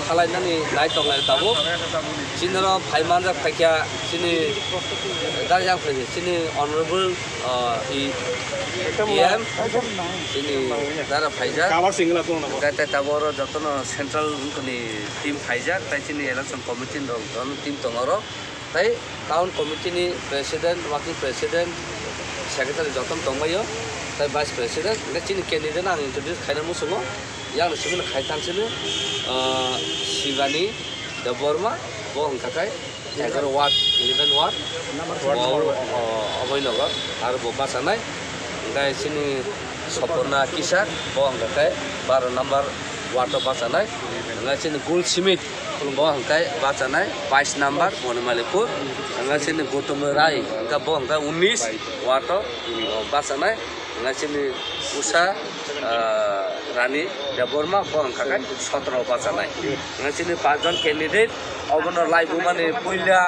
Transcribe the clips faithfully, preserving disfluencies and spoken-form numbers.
Khalainani nai tonglai tabuk. Chini oro phai manjak phaikha chini darjak phaikha chini honorable, uh, E M chini dara phaijak. Kabar single ato na. Tei tei tabuk oro jotono central ni team phaijak, tei chini election committee rok jotono team tongo oro. Tei town committee ni president, working president, secretary jotono tongbaio, tei vice president, hingke chini candidate no ang introduce khaina muchungo. Yang simi no khai tang sini, ah, Shivani Debbarma, bo hingka khe egaroh ward, eleven ward, bo, oh, Abhaynagar, aro bo bachanai. Hingke chini Sopurna Kisak, bo hingka khe baro number ward o bachanai. Hingke chini Gul Simit, bo hingke bachanai, bais number, Bonimalipuur. Hingke chini Gautam Rai, hingke bo hingke unis ward o, oh, bachanai. Hingke chini Usha, ah, Rani Debbarma, bo hingka khe sotro bachanai. Hingke chini pachjon candidate, obono laibumani puila,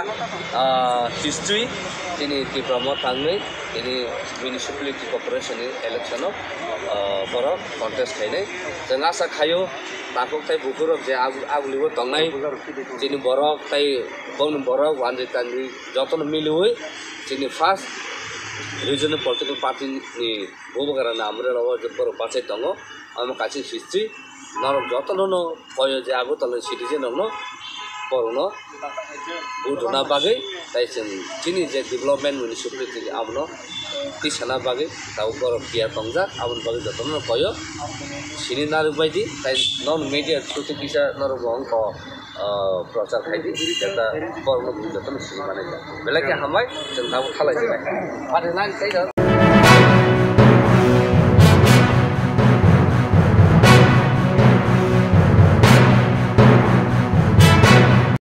ah, history, chini Tipra Motha wngwi, chini municipality corporation ni election o, ah, borok contest khainai. Chwng asa khaio, takhuk tei bukhurok je ag-, agulio tongnai, chini borok tei bongni borok wanjwi tanjwi jotono miliwi, chini first regional political party ni Bubagra ni amrwla o je borok bachai tongo, omo kaisa history. Norok jotono no koyo je Agartala ni citizen rok no, borok no vote rwna bagwi, tei chwng chini je development municipality abono tisana bagwi tabuk borok tiya tongjak, aboni bagwi jotono no koyo sini narwk bai di, tei non media through twi kisa norok bo wngkha, ah, prochar khai di, jeta borok no jotono sini manai. Belai khe hambai, chwng tabuk khalai sinai. Ani line tei